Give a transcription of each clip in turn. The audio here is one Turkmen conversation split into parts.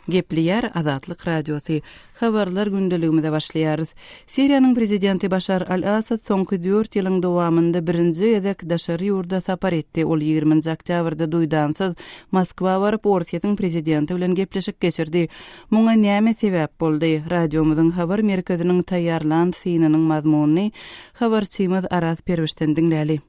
Gepleýär Azatlyk Radiosy. Habarlar gündeligimize başlaýarys. Siriýanyň prezidenti Başar al-Assad soňky dört ýylyň dowamynda birinji gezek daşary ýurda sapar etdi. Ol ýigriminji oktýabrda duýdansyz Moskwa baryp, Orsýetiň prezidenti bilen gepleşik geçirdi. Muňa näme sebäp boldy? Radiomyzyň habar merkeziniň taýýarlan synynyň mazmunyny habarçymyz Araz Perwişden diňläli.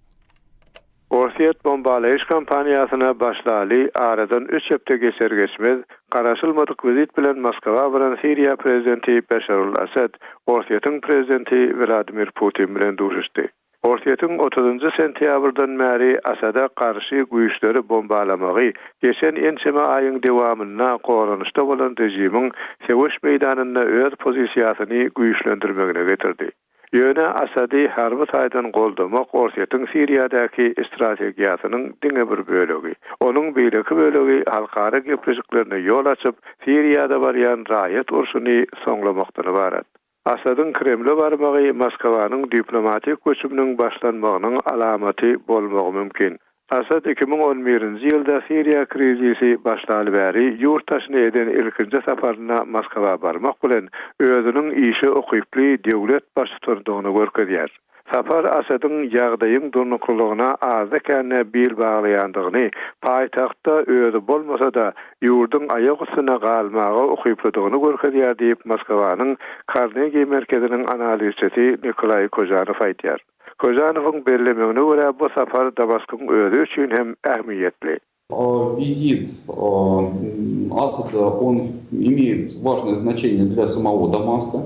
Orsýet bombalaýyş kampaniýasyna başlaly aradan üç hepde geçer-geçmez, garaşylmadyk wizit bilen Moskwa baran Siriýa prezidenti Beşar al-Assad Orsýetiň prezidenti Wladimir Putin bilen duşuşdy. Orsýetiň otuzynjy sentýabrdan bäri Asada garşy güýçleri bombalamagy geçen ençeme aýyň dowamynda goranyşda bolan režimiň söweş meýdanynda öz pozisiýasyny güýçlendirmegine getirdi. Ýöne Asady harby taýdan goldamak Orsýetiň Siriýadaky strategiýasynyň diňe bir bölegi. Onuň beýleki bölegi halkara gepleşiklerine ýol açyp, Siriýada barýan raýat urşuny soňlamakdan ybarat. Asadyň Kremle barmagy Moskwanyň diplomatik göçüminiň başlanmagynyň alamaty bolmagy mümkin. Asad 2011-nji ýylda Siriýa krizisi başlaly bäri ýurt daşyna eden ilkinji saparynda Moskwa barmak bilen, özüniň işe ukyply döwlet baştutanydygyny görkezýär. Sapar Asadyň ýagdaýyň durnuklylygyna azda-kände bil baglaýandygyny, paýtagtda özi bolmasa-da, ýurduň aýak üstüne galmaga ukyplydygyny görkezýär diýip, Moskwanyň Karnegi merkeziniň analizçisi Nikolaý Kožanow aýdýar. Kožanowyň bellemegine görä, bu sapar Damaskyň özi üçin hem ähmiýetli. Wizit Asada on imeýet wažnoe znaçeniýe dlýa samogo Damaska.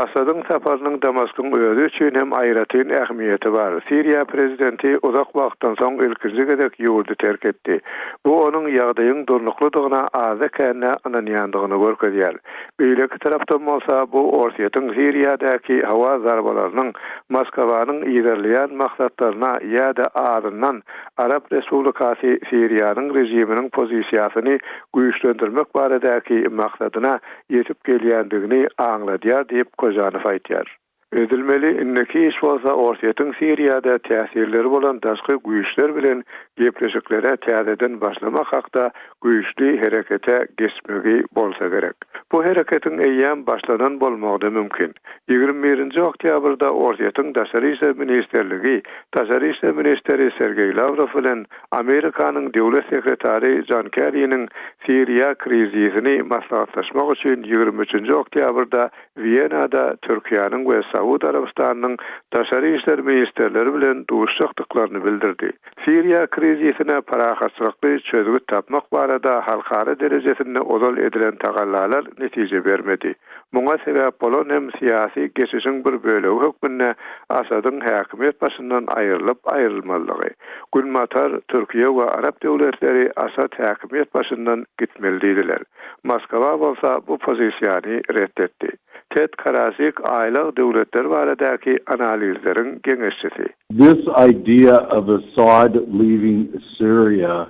Asadyň saparynyň Damaskyň özi üçin hem aýratyn ähmiýeti bar. Siriýa prezidenti uzak wagtdan soň ilkinji gezek ýurdy terk etdi. Bu onuň ýagdaýyň durnuklydygyna azda-kände ynanýandygyny görkezýär. Beýleki tarapdan bolsa, bu Orsýetiň Siriýadaky howa zarbalarynyň Moskwanyň yzarlaýan maksatlaryna ýa-da azyndan Arap Respublikasy Siriýanyň režiminiň pozisiýasyny güýçlendirmek baradaky maksadyna ýetip gelýändigini aňladýar diýip, Kožanow aýdýar. Edilmeli indiki iş bolsa Orsýetiň Siriýada täsirleri bolan daşky güýçler bilen gepleşiklere täzeden başlamak hakda güýçli herekete geçmegi bolsa gerek. Bu hereketiň eýýäm başlanan bolmagy-da mümkin. 21-nji oktýabrda Orsýetiň Daşary işler ministrligi Daşary işler ministri Sergeý Lawrow bilen Amerikanyň Döwlet sekretary Jon Kerriniň Siriýa krizisini maslahatlaşmak üçin 23-nji oktýabrda Wenada Türkiýäniň we Saud Arabystanynyň daşary işler ministrleri bilen duşjakdyklaryny bildirdi. Siriýa krizisine parahatçylykly çözgüt tapmak barada halkara derejesinde ozal edilen tagallalar netije bermedi. Muňa sebäp bolan hem syýasy geçişiň bir bölegi hökmünde Asadyň häkimiýet başyndan aýrylyp aýrylmazlygy. Günbatar, Türkiýe we arap döwletleri Asad häkimiýet başyndan gitmeli diýdiler. Moskwa bolsa bu pozisiýany ret etdi. Ted Karasik aýlag döwletler baradaky analizleriň geňeşçisi. This idea of Assad leaving Syria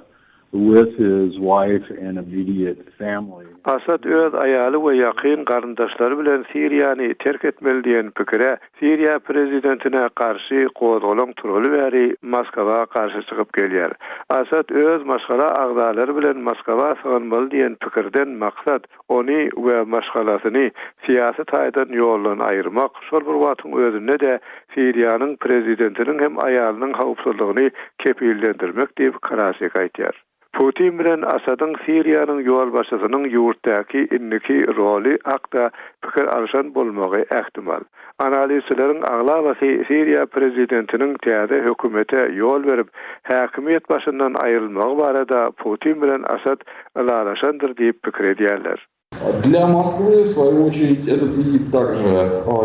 with his wife and immediate family. Asad öz aýaly we ýakyn garyndaşlary bilen Siriýany terk etmeli diýen pikire Siriýa prezidentine garşy gozgalaň turaly bäri Moskwa garşy çykyp gelýär. Asad öz maşgala agzalary bilen Moskwa sygynmaly diýen pikirden maksat ony we maşgalasyny syýasy taýdan ýoldan aýyrmak, şol bir wagtyň özünde-de Siriýanyň prezidentiniň hem aýalynyň howpsuzlygyny kepillendirmek diýip, Karasik aýdýar. Putin bilen Asadyň Siriýanyň ýolbaşçysynyň ýurtdaky indiki roly hakda pikir alşan bolmagy ähtimal. Analizçileriň aglabasy Siriýa prezidentiniň täze hökümete ýol berip, häkimiýet başyndan aýrylmagy barada Putin bilen Asad ylalaşandyr diýip pikir edýärler. Для Moskwy, w swoýu oçerit, etot wizit takže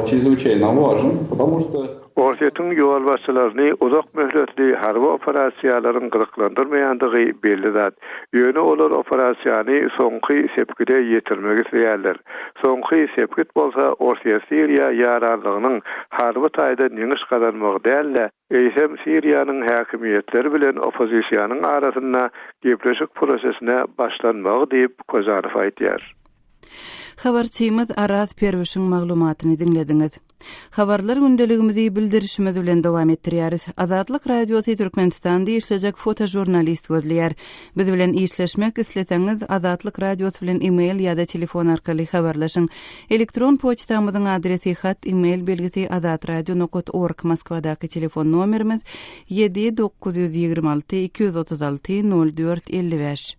çrezwyçaýno wažen, potomu şto. Orsýetiň ýolbaşçylaryny uzak möhletli harby operasiýalaryň gyzyklandyrmaýandygy belli zat. Ýöne olar operasiýany soňky sepgide ýetirmek isleýärler. Soňky sepgit bolsa Orsýet-Siriýa ýaranlygynyň harby taýdan ýeňiş gazanmagy däl-de, eýsem Siriýanyň häkimiýetleri bilen oppozisiýanyň arasynda gepleşik prosesine başlanmagy diýip, Kozanow aýdýar. Habarçymyz Araz Perwişiň maglumatyny diňlediňiz. Habarlar gündeligimizi bildirişimiz bilen dowam etdirýäris. Azatlyk Radiosy Türkmenistanda işlejek fotožurnalist gözleýär. Biz bilen işleşmek isleseňiz, Azatlyk Radiosy bilen e-mail ýa-da telefon arkaly habarlaşyň. Elektron poçtamyzyň adresi hat e-mail belgisi azatradio nokat org Moskwadaky telefon nomerimiz ýedi 926 236 04 55.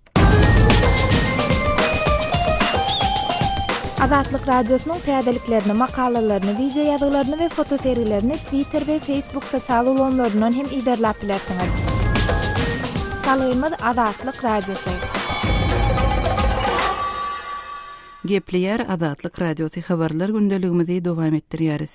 Azatlyk Radiosynyň täzeliklerini, makalalaryny, wideo ýazgylaryny we fotosergilerini Twitter we Facebook sosial ulgamlaryndan hem yzarlap bilersiňiz. Salgymyz Azatlyk Radiosy. Gepleýär Azatlyk Radiosy habarlar gündeligimizi dowam etdirýäris.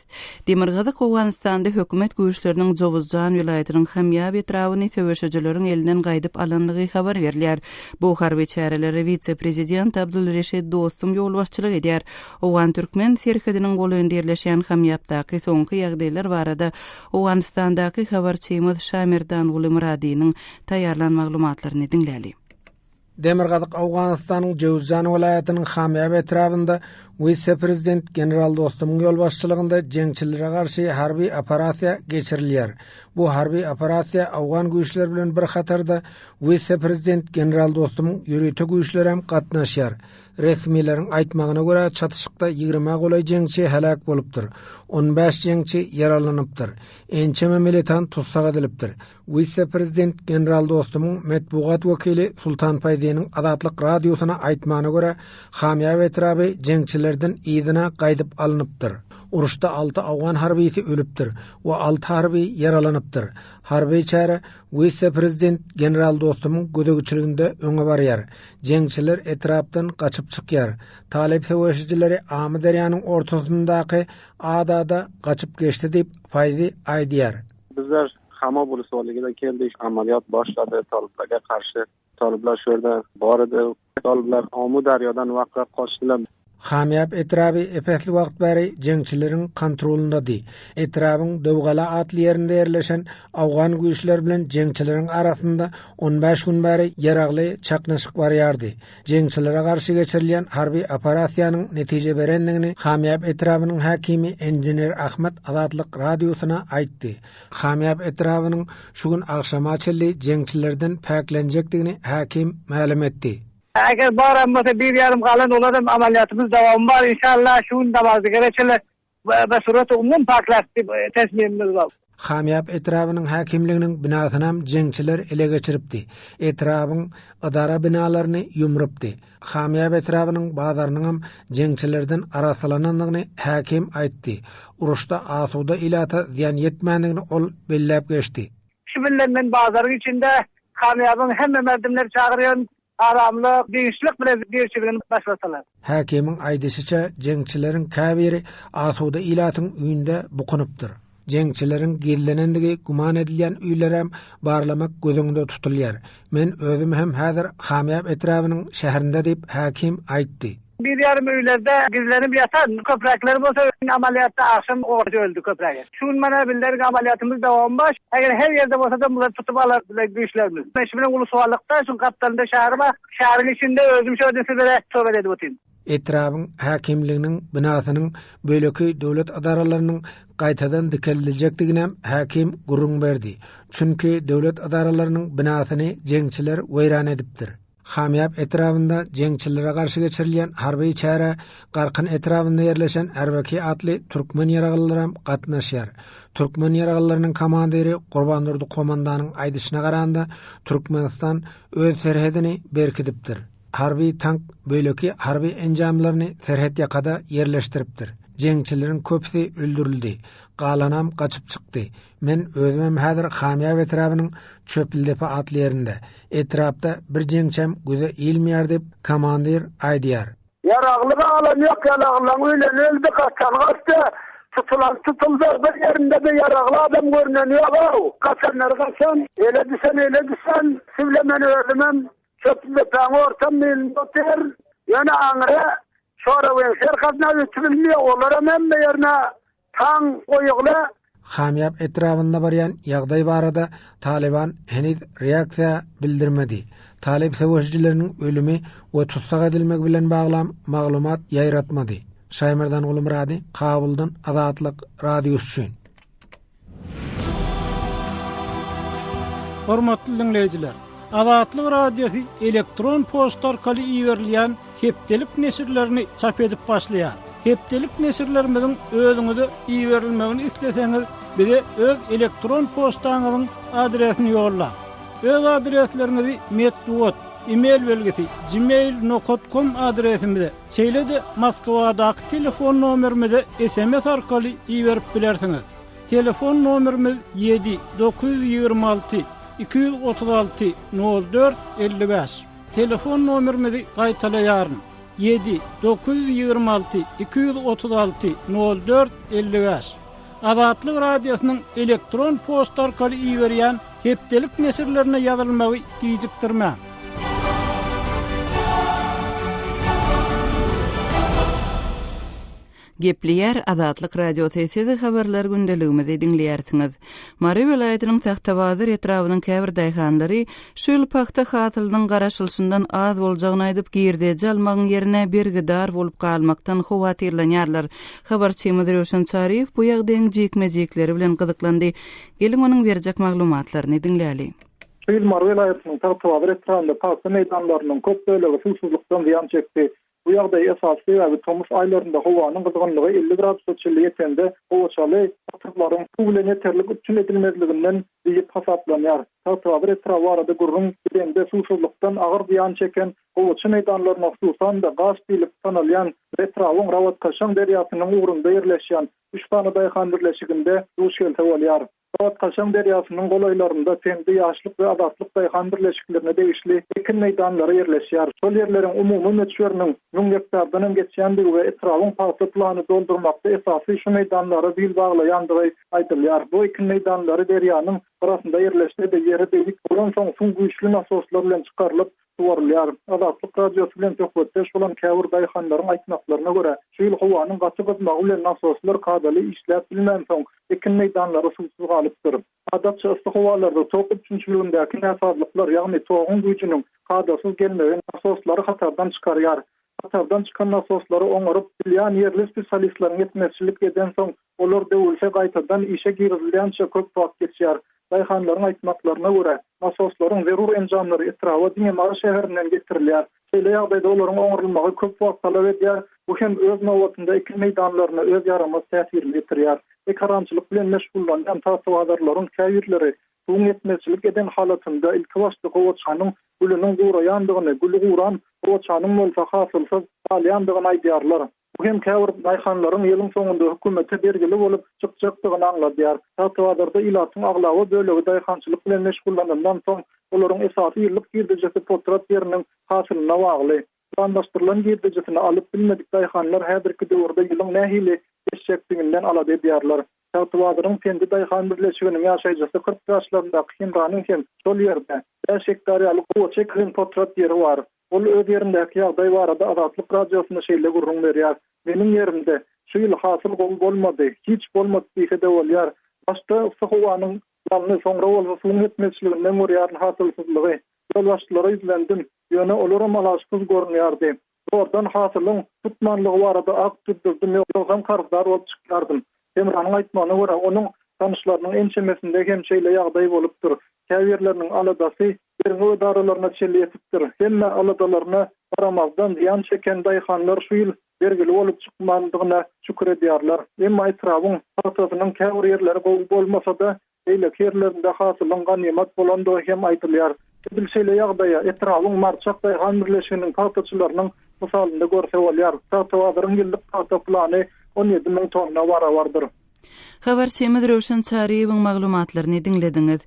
Demirgazyk Owganystanda hökümet güýçleriniň Jowuzjan welaýatynyň Hamýab etrabyny söweşijileriň elinden gaýdyp alandygy habar berilýär. Bu harby çärelere wise-prezident Abdul Reşid Dostum ýolbaşçylyk edýär. Owgan-türkmen serhediniň golaýynda ýerleşýän Hamýabdaky soňky ýagdaýlar barada Owganystandaky habarçymyz Şamerdanguly Myradynyň taýýarlan maglumatlaryny diňläli. Demirgazyk Owganystanyň Jöwüzjan welaýatynyň Hamýab etrabynda wise-prezident general Dostumyň ýolbaşçylygynda jeňçilere garşy harby operasiýa geçirilýär. Bu harby operasiýa owgan güýçleri bilen bir hatarda wise-prezident general Dostumyň ýörite güýçlerem gatnaşýar. Resmileriň aýtmagyna görä, çatyşykda ýigrimä golaý jeňçi heläk bolupdyr, on bäş jeňçi ýaralanypdyr, ençeme militant tussag edilipdir. Wise-prezident general Dostumyň metbugat wekili Sultan Faýziniň Azatlyk Radiosyna aýtmagyna görä, Hamýab etraby jeňçilerden yzyna gaýdyp alnypdyr. Uruşda alty owgan harbysy ölüpdir we alty harby ýaralanypdyr. Harby çäre wise-prezident general Dostumyň gözegçiliginde öňe barýar. Jeňçiler etrapdan gaçyp çykýar. Talyp söweşijileri Amyderýanyň ortasyndaky adada gaçyp geçdi diýip, Faýzi aýdýar. Bizler Hamob ulusvalligida keldik, amaliyot boshladi toliblarga qarshi. Toliblar shu yerda bor edi. Toliblar Omu daryodan vaqrab qochdilar. Hamýap etraby ep-esli wagt bäri jeňçileriň kontrolyndady. Etrabyň Döwgala atly ýerinde ýerleşen owgan güýçleri bilen jeňçileriň arasynda on bäş gün bäri ýaragly çaknyşyk barýardy. Jeňçilere garşy geçirilýän harby operasiýanyň netije berendigini Hamýap etrabynyň häkimi enjiner Ahmet Azatlyk Radiosyna aýtdy. Hamýap etrabynyň şu gün agşama çenli jeňçilerden päklenjekdigini häkim mälim etdi. Eger baram bolsa bir ýarym galan olaram amalýatymyz dowamy bar inşallah şu gün namazdigere çenli Be suraty umum paklap diýip tesmimimiz bar. Hamýap etrabynyň häkimliginiň binasynam jeňçiler ele geçiripdi. Etrabyň edara binalaryny ýumrupdy. Hamýap etrabynyň bazarynyňam jeňçilerden arassalanandygyny häkim aýtdy. Uruşda asuda ilata zyýan ýetmändigini ol belläp geçdi. Şu günler men bazaryň içinde Hamýabyň hemme merdimleri çagyrýan. Aramly, dynçlyk bilen birçigini başlasalar. Häkimiň aýdyşyça, jeňçileriň käbiri asuda ilatyň öýünde bukunypdyr. Jeňçileriň gizlenendigi güman edilýän öýlerem barlamak göz öňünde tutulýar. Men özüm hem häzir Hamýap etrabynyň şäherinde diýip, häkim aýtdy. Bir ýarym öýlerde gizlenip ýatan köpräkleri bolsa amalýatda agşam orta öldi köprägi. Şu gün mana bilderik amalýatymyz dowam bar. Eger her ýerde bolsada bulary tutup alar bilen güýçlerimiz. Men şu bilen uluswalykda şu gapdalynda şäher bar. Şäheriň içinde özüm şu ýerde sizlere söhbet edip otyryn. Etrabyň häkimliginiň binasynyň beýleki döwlet edaralarynyň gaýtadan dikeldiljekdiginem häkim gürrüň berdi. Çünki döwlet edaralarynyň binasyny jeňçiler weýran edipdir. Hamýap etrabynda jeňçilere garşy geçirilýän harby çärä Garkyn etrabynda ýerleşen Erbeki atly türkmen ýaraglylaram gatnaşýar. Türkmen ýaraglylarynyň komandiri Gurbandurdy komandanyň aýdyşyna garanda, Türkmenistan öz serhedini berkidipdir. Harby tank, beýleki harby enjamlaryny serhet ýakada ýerleşdiripdir. Jeňçileriň köpüsi öldürildi. Galanam gaçyp çykdy. Men özümem häzir Hamýap etrabynyň Çöplüdepe atly ýerinde. Etrapda bir jeňçem göze ilmeýär diýip, komandir aýdýar. Ýaragly galan ýok, ýaraglylaň öleni öldi, gaçany gaçdy, tutulan tutuldy, bir ýerinde-de ýaragly adam görneni ýog-ow. Gaçanlary gaçan, ele düşen ele düşen, şu bilen men özümem Çöplüdepäň orta milinde otyryn. Ýöne aňry Şorawyň serhadyna ötübilmeýär, olaram hemme ýerine Taň goýugly. Hamýap etrabynda barýan ýagdaý barada Talyban heniz reaksiýa bildirmedi. Talyp söweşijileriniň ölümi we tussag edilmegi bilen baglam maglumat ýaýratmady. Şaýmerdan Gulumyrady, Kabuldan Azatlyk Radiosy üçin. Hormatly diňleýjiler! Azatlyk Radiosy elektron poçta arkaly iberilýän hepdelik neşirlerini çap edip başlaýar. Hepdelik neşirlerimiziň özüňize iberilmegini isleseňiz, bize öz elektron poçtaňyzyň adresini ýollaň. Öz adresleriňizi metbugat, e-mail belgisi, gmail nokat kom adresimize, şeýle-de Moskwadaky telefon nomerimize sms arkaly iberip bilersiňiz. Telefon nomerimiz ýedi, 926 236 04 55. Telefon nomerimizi gaýtalaýaryn, ýedi, 926 236 04 55. Azatlyk Radiosynyň elektron poçta arkaly iberýän hepdelik neşirlerine ýazylmagy gijikdirmäň. Gepleýär Azatlyk Radiosy, Siz habarlar gündeligimizi diňleýärsiňiz. Mary welaýatynyň Tagtabazar etrabynyň käbir daýhanlary şu ýyl pagta hasylynyň garaşylyşyndan az boljagyny aýdyp, girdeji almagyň ýerine bergidar bolup galmakdan howatyrlanýarlar. Habarçymyz Röwşen Çaryýew bu ýagdaýyň jikme-jikleri bilen gyzyklandy. Geliň onuň berjek maglumatlaryny diňläli. Şu ýyl Mary welaýatynyň Tagtabazar etrabynda pagta meýdanlarynyň köp bölegi suwsuzlykdan zyýan çekdi. Bu ýagdaýy esasy sebäbi tomus aýlarynda howanyň gyzgynlygy 50 gradusa çenli ýetende gowaçaly atyzlaryň suw bilen ýeterlik üpjün edilmezliginden diýip hasaplanýar. Tagtabazar etraby barada gürrüň gidende suwsuzlykdan agyr zyýan çeken gowaça meýdanlaryna hususan-da Gaş diýlip tanalýan we etrabyň Rawatkaşaň derýasynyň ugrunda ýerleşýän üç sany daýhan birleşiginde duş gelse bolýar. Rawatkaşaň derýasynyň golaýlarynda Pendi, Ýaşlyk we Azatlyk daýhan birleşiklerine degişli ekin meýdanlary ýerleşýär. Şol ýerleriň umumy möçberiniň müň gektardan hem geçýändigi we etrabyň pagta plany doldurmakda esasy şu meýdanlara bil baglaýandygy aýdylýar. Bu ekin meýdanlary derýanyň gyrasynda ýerleşse-de, ýeri beýik bolansoň suw güýçli nasoslar bilen çykarylyp, suwarylýar. Azatlyk Radiosy bilen söhbetdeş bolan käbir daýhanlaryň aýtmaklaryna görä, şu ýyl howanyň gaty gyzmagy bilen nasoslar kadaly işläp bilmänsoň, ekin meýdanlary suwsuz galypdyr. Adatça yssy howalarda tok üpjünçiligindäki näsazlyklar, ýagny toguň güýjüniň kadasyz gelmegi nasoslary hatardan çykarýar. Hatardan çykan nasoslary oňaryp bilýän ýerli spesialistleriň ýetmezçilik edensoň, olar döwülse gaýtadan işe girizilýänçä köp wagt geçýär. Daýhanlaryň aýtmaklaryna görä, nasoslaryň zerur enjamlary etraba diňe Mary şäherinden getirilýär. Şeýle ýagdaýda olaryň oňarylmagy köp wagt talap edýär, bu hem öz nobatynda ekin meýdanlaryna öz ýaramaz täsirini ýetirýär. Ekerançylyk bilen meşgullanýan tagtabazarlaryň käbirleri suwuň ýetmezçilik eden halatynda ilkibaşda gowaçanyň gülüniň guraýandygyny, güli guran gowaçanyň bolsa hasylsyz galýandygyny aýdýarlar. Bu hem käbir daýhanlaryň ýylyň soňunda hökümete bergili bolup çykjakdygyny aňladýar. Tagtabazarda ilatyň aglaba bölegi daýhançylyk bilen meşgullanandan soň, olaryň esasy ýyllyk girdejisi potrat ýeriniň hasylyna bagly. Planlaşdyrylan girdejisini alyp bilmedik daýhanlar häzirki döwürde ýylyň nähili geçjekdiginden alada edýärler. Tagtybazaryň Pendi daýhan birleşiginiň ýaşaýjysy 40 ýaşlaryndaky Hemranyň hem şol ýerde bäş gektar ýaly gowaça ekilen potrat ýeri bar. Ol öz ýerindäki ýagdaý barada Azatlyk Radiosyna şeýle gürrüň berýär, Meniň ýerimde şu ýyl hasyl gowy bolmady, hiç bolmady diýse-de bolýar. Başda yssy howanyň ýalny, soňra bolsa suwuň ýetmezçiliginden görýärin hasylsyzlygy. Ýolbaşçylara ýüzlendim, ýöne olaram alaçsyz görünýärdi. Zordan hasylyň tutmanlygy barada akt düzdürdim, ýogsam karzdar bolup çykýardym. Hemranyň aýtmagyna görä, onuň tanyşlarynyň ençemesinde hem şeýle ýagdaý bolupdyr. Käbirleriniň aladasy derňew edaralaryna çenli ýetipdir. Hemme aladalaryna garamazdan, zyýan çeken daýhanlar şu ýyl bergili bolup çykmandygyna şükür edýärler. Emma etrabyň pagtasynyň käbir ýerleri gowy bolmasa-da, beýleki ýerlerinde hasylyň ganymat bolandygy hem aýdylýar. Edil şeýle ýagdaýa etrabyň Marçak daýhan birleşiginiň pagtaçylarynyň mysalynda görse bolýar. Tagtabazaryň ýyllyk pagta plany 17 müň tonna barabardyr. Habarçymyz Röwşen Çaryýewiň maglumatlaryny diňlediňiz.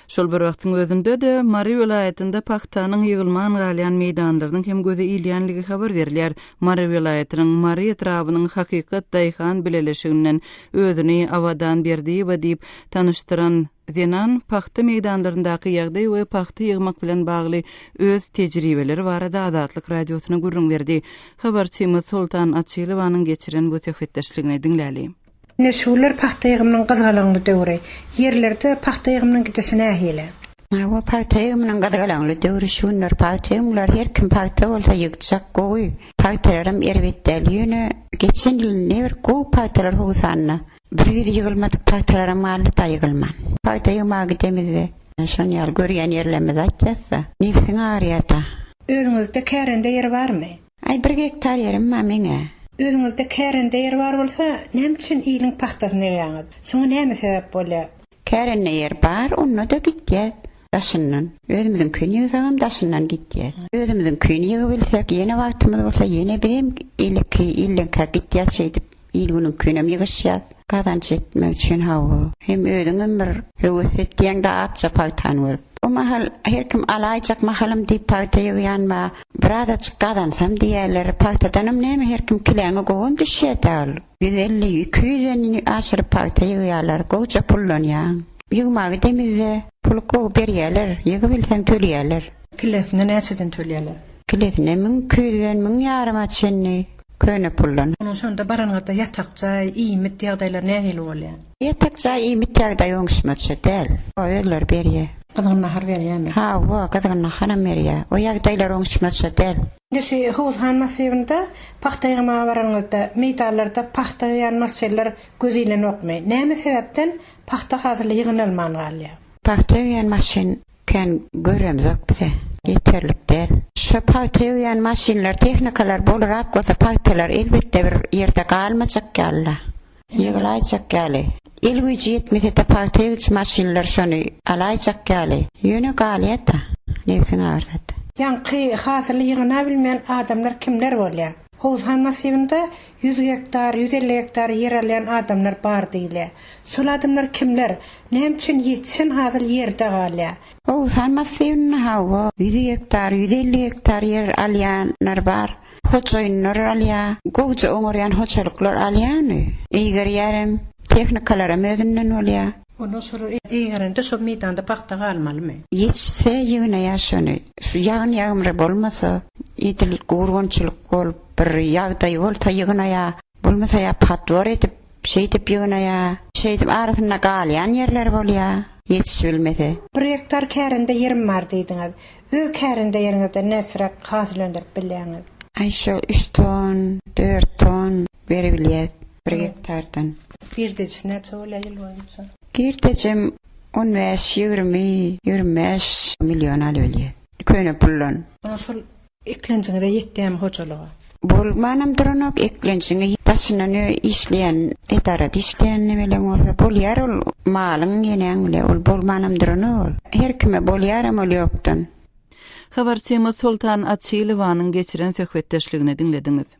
Şol bir wagtyň özünde-de, Mary welaýatynda pagtanyň ýygylman galýan meýdanlarynyň hem göze ilýänligi habar berilýär. Mary welaýatynyň Mary etrabynyň Hakykat daýhan bileleşiginden özüni Abadan Berdiýewa diýip tanyşdyran zenan pagta meýdanlaryndaky ýagdaý we pagta ýygmak bilen bagly öz tejribeleri barada Azatlyk Radiosyna gürrüň berdi. Habarçymyz Soltan Açylowanyň geçiren bu söhbetdeşligini diňläli. Ine, şu günler pagta ýygymynyň gyzgalaňly döwri. Ýerlerde pagta ýygymynyň gidişi nähili? Hawa, pagta ýygymynyň gyzgalaňly döwri şu günler. Pagta ýygymlar her kim pagta bolsa ýygjak gowy. Pagtalaram erbet däl. Ýöne geçen ýyl nebir gowy pagtalar howsanda. Bir ýüzi ýygylmadyk pagtalaram galdy-da ýygylman. Pagta ýygmaga gidemizde şon ýaly görýän ýerlerimizi aýtýas-da. Nebsiň agyrýar-da. Özüňizde kärende ýer barmy? Aý, bir gektar ýerim bar meň-ä. Özüňizde kärende ýer bar bolsa, näme üçin iliň pagtasyny ýygýaňyz? Şuňa näme sebäp bolýar? Kärende ýer bar, onda-da gitýäs daşyndan. Özümiziňkini ýygsagam daşyndan gitýäs. Özümiziňkini ýygybilsek, ýene wagtymyz bolsa, ýene bizem eleki illeňkä gitýäs şeýdip, il-günüňkinem ýygyşýas. Gazanç etmek üçin hawa. Hem özüňem bir höwes etýäň-de akja pagtany görüp. O mahal her kim alaýjak mahalym diýip pagta ýygýan bar. Birazajyk gazansam diýýärler. Pagtadanam näme her kim kiläňe gowam düşýä-dä ol. 150, 200-den aşyryp pagta ýygýarlar. Gowja pullanýaň. Ýygmagy demizde puly gowy berýärler. Ýygybilseň töleýärler. Kilesine näçeden töleýärler? Kilesine 1200-den müň ýaryma çenli köne puldan. Onuň şonda baranyňyzda ýatak jaý, iýmit ýagdaýlary nähili bolýar? Ýatak jaý, iýmit ýagdaýy oňuşmaça däl. Özleri berýär. Gyzgyn nahar berýärmi? Hawa, gyzgyn naharam berýär. O ýagdaýlar oňuşmaça däl. Indi şu Howuzhan massiwinde pagta ýygmaga baranyňyzda, meýdanlarda pagta ýygýan maşynlar göz ilenokmy? Näme sebäpden pagta hasyly ýygnalman galýar? Pagta ýygýan maşyn kän göremzok bize. Ýeterlik däl. Şo pagta ýygýan maşynlar, tehnikalar bolrak bolsa pagtalar elbetde bir ýerde galmajak ýaly-la. Ýygylaýjak ýaly. El güýji ýetmese-de pagta ýygyjy maşynlar şony alaýjak ýaly. Ýöne galýa-da. Nebsiň agyrsat. Ýaňky hasyly ýygnabilmeýän adamlar kimler bolýar? Howuzhan massiwinde ýüz gektar, 150 gektar ýer alýan adamlar bar diýilýär. Şol adamlar kimler? Näme üçin ýetişen hasyl ýerde galýar? Howuzhan massiwinde hawa, ýüz gektar, 150 gektar ýer alýanlar bar. Hojaýynlar alýar. Gowja oňarýan hojalyklar alýar ony. Eýgerýärem. Tehnikalaram özünden bolýar. Onda şolar eýgerende şol meýdanda pagta galmalymy? Ýetişse ýygnaýar şony. Şu ýagyn-ýagmyry bolmasa, edil gurgunçylyk bolup bir ýagdaý bolsa ýygnaýar. Bolmasa ýa podwor edip, şeýdip ýygnaýar. Şeýdip arasynda galýan ýerleri bolýar, ýetişibilmese. Bir gektar kärende ýerim bar diýdiňiz. Öz kärende ýeriňizden näçeräk hasyl öndürip bilýäňiz? Aý şo üç ton, dört ton beribilýäs bir gektardan. Girdejisi näçe bolýar ýyl boýunça? Girdejem on bäş, ýigrimi, 25 million alybilýäs. Köne puldan. Onda şol eklenjiňize ýetýärmi hojalyga? Bolmanam duranok eklenjiňi daşyndan ö işleýän edarada işleýän nemeleň bolsa bolýar ol malyň ýeneň bile ol bolmanam duranok ol her kime bolýaram ol ýokdan. Habarçymyz Soltan Açylowanyň geçiren söhbetdeşligini diňlediňiz.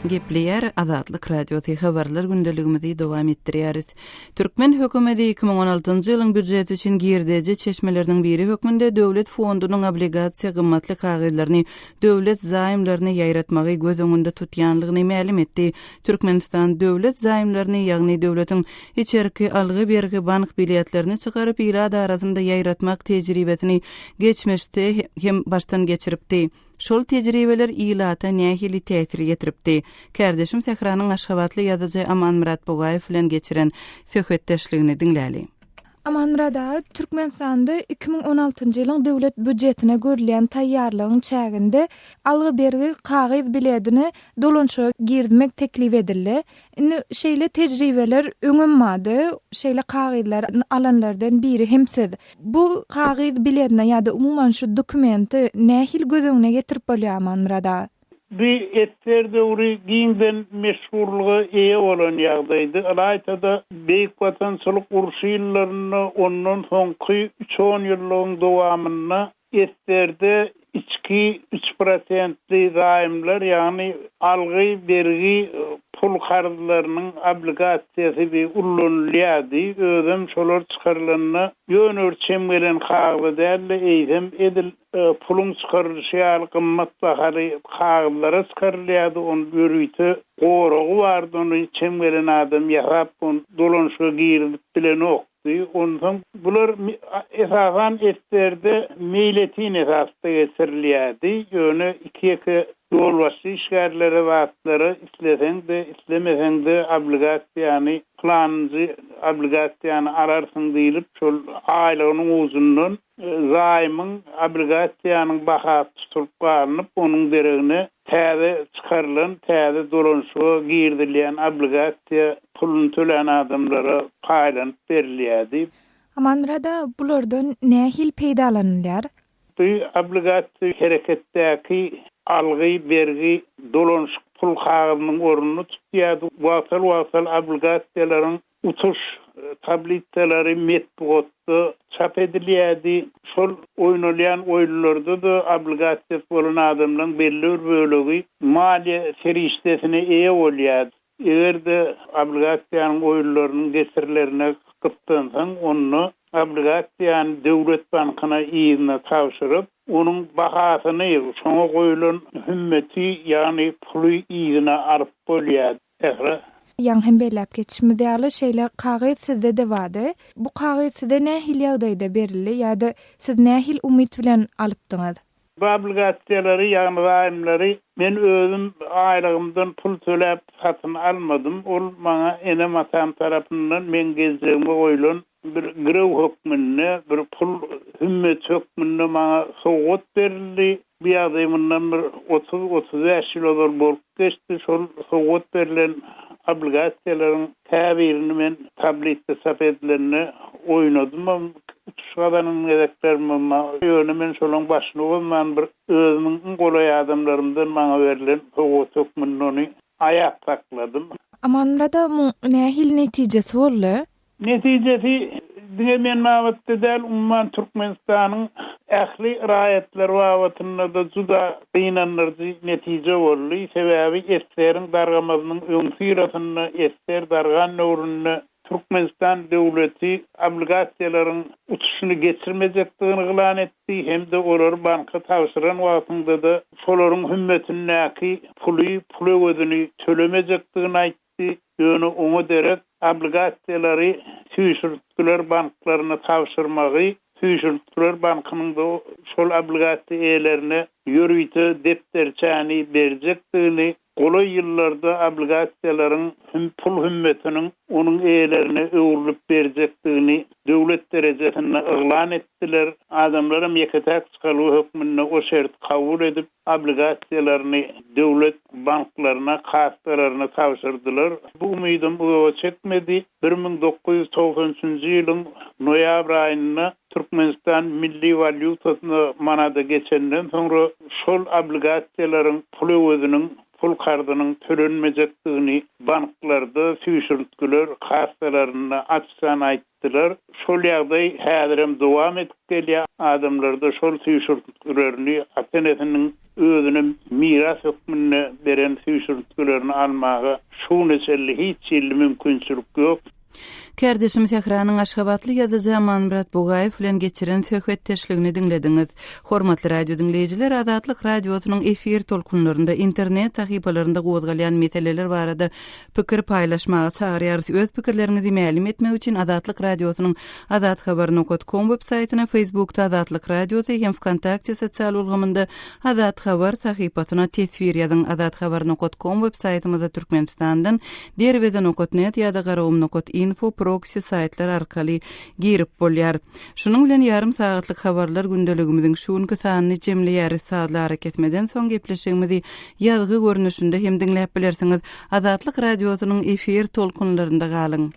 Gepleýär Azatlyk Radiosy habarlar gündeligimizi dowam etdirýäris. Türkmen hökümeti 2016-njy ýylyň býujeti üçin girdeji çeşmeleriniň biri hökmünde döwlet fondunyň obligasiýa gymmatly kagyzlaryny, döwlet zaýmlaryny ýaýratmagy göz öňünde tutýanlygyny mälim etdi. Türkmenistan döwlet zaýmlaryny, ýagny döwletiň içerki algy-bergi bank biletlerini çykaryp ilat arasynda ýaýratmak tejribesini geçmişde hem başdan geçiripdi. Şol tejribeler ilata nähili täsir ýetiripdi? Kärdeşim Sähranyň aşgabatly ýazyjy Amanmyrat Bugaýew bilen geçiren söhbetdeşligini diňläli. Amanmyrat aga, Türkmenistanda 2016-njy ýylyň döwlet býujetine görülýän taýýarlygyň çäginde algy-bergi kagyz biledini dolanyşyga girizmek teklip edildi. Indi şeýle tejribeler öňem bardy, şeýle kagyzlary alanlardan biri hem siz. Bu kagyz biletine ýa-da umuman şu dokumenti nähili göz öňüne getirip bolýar Amanmyrat aga? Bu esser döwri giňden meşhurlyga eýe bolan ýagdaýdy. Ylaýta-da, Beýik Watançylyk urşy ýyllarynda, ondan soňky üç onýyllygyň dowamynda Eserde içki üç prosentli zaýmlar, ýagny algy, bergi pul karzlarynyň obligasiýasy bi ullanylýardy, özem şolar çykarylanda ýöne bir çem gelen kagyza däl-de, eýsem edil puluň çykarylyşy ýaly gymmat bahaly kagyzlara çykarylýardy, ony ýörite goragy bardy, ony çem gelen adam ýasap ony dolanyşyga girizip bilenok. Onsoň bular esasan eserde meýletin esasda geçirilýärdi. Ýöne iki-ýeke. Ýolbaşçy işgärlere zatlara isleseň-de, islemeseň-de obligasiýany, pylanynjy obligasiýany alarsyň diýlip, şol aýlygynyň ujundan zaýmyň, obligasiýanyň bahasy tutulyp galynyp, onuň deregine täze çykarylan, täze dolanyşyga girizilýän obligasiýa puluny tölän adamlara paýlanyp berilýärdi. Amanmyrat aga, bulardan nähili peýdalanylýar? Bu obligasiýa hereketdäki algy, bergi, dolanyşyk pul kagyzynyň ornuny tutýardy. Wagtal-wagtal obligasiýalaryň utuş tablisalary metbugatda çap edilýärdi. Şol oýnalýan oýunlarda-da obligasiýasy bolan adamlaryň belli bir bölegi maliýe serişdesine eýe bolýardy. Eger-de obligasiýanyň oýunlarynyň geçirilerine gyssansaň, onda obligasiýany döwlet bankyna yzyna tabşyryp, onuň bahasyny, şoňa goýlan hümmeti, ýagny puly yzyna alyp bolýar. Sähra. Ýaňy hem belläp geçişimiz ýaly, şeýle kagyz sizde-de bardy. Bu kagyz size nähili ýagdaýda berildi ýa-da siz nähili umyt bilen alypdyňyz? Bu obligasiýalary, ýagny zaýmlary men özüm aýlygymdan pul töläp satyn almadym. Ol maňa enem-atam tarapyndan meň geljegime goýlan bir girew hökmünde, bir pul hümmeti hökmünde maňa sowgat berildi. Bu ýagdaý mundan bir otuz-otuz bäş ýyl ozal bolup geçdi. Şol sowgat berlen obligasiýalaryň käbirini men tablitde çap edilende oýnadymam, utuş gazanan gezeklerimem bar. Ýöne men şolaň başyny bozman bir özümiň iň golaý adamlarymdan maňa berlen sowgat hökmünde ony aýap sakladym. Amanmyrat aga muň nähili netijesi boldy? Netijesi diňe men babatda däl, umuman Türkmenistanyň ähli raýatlary babatynda-da juda gynandyryjy netije boldy. Sebäbi SSR-iň dargamazynyň öňüsyrasynda, SSR dargan döwründe Türkmenistan döwleti obligasiýalaryň uçuşyny geçirmejekdigini yglan etdi hem-de olary banka tabşyran wagtyňda-da şolaryň hümmetindäki puly, pul öwezini tölemejekdigini aýtdy. Ýöne oňa derek obligasiýalary süýşürtgiler banklaryna tabşyrmagy, süýşürtgiler bankynyň-da şol obligasiýa eýelerine ýörite depderçäni berjekdigini, golaý ýyllarda obligasiýalaryň pul hümmetiniň onuň eýelerine öwrülip berjekdigini döwlet derejesinde yglan etdiler. Adamlaram ýeke-täk çykalga hökmünde o şerti kabul edip, obligasiýalaryny döwlet banklaryna, kassalaryna tabşyrdylar. Bu umydam uzaga çekmedi. 1993 üçünji ýylyň noýabr aýynda Türkmenistan milli walýutasyna manada geçenden soňra şol obligasiýalaryň pul öweziniň, pul karzynyň tölenmejekdigini banklarda süýşürintgiler kassalarynda açjan aýtdy. Dylar. Şol ýagdaý häzirem dowam edip gelýär. Adamlarda şol süýşürintgilerini ata-enesiniň özüne miras hökmünde beren süýşürintgilerini almaga şu güne çenli hiç hili mümkinçilik ýok. Kärdeşim Sähranyň aşgabatly ýazyjy Amanmyrat Bugaýew bilen geçiren söhbetdeşligini diňlediňiz. Hormatly radio diňleýjiler, Azatlyk Radiosynyň efir tolkunlarynda, internet sahypalarynda gozgalýan meseleler barada Pikir paýlaşmaga çagyrýarys. Öz pikirleriňizi mälim etmek üçin Azatlyk Radiosynyň azathabar nokat kom web saýtyna, Facebookda Azatlyk Radiosy hem Wkontakte sosial ulgamynda Azathabar sahypasyna teswir ýazyň. Azathabar nokat kom web saýtymyza Türkmenistandan Derweze nokat net ýa-da Garagum nokat info proksi saýtlar arkaly girip bolýar. Şunuň bilen ýarym sagatlyk habarlar gündeligimiziň şu günki sanyny jemleýäris. Sazly arakesmeden soň gepleşigimizi Ýazgy görnüşinde hem diňläp bilersiňiz. Azatlyk Radiosynyň efir tolkunlarynda galyň.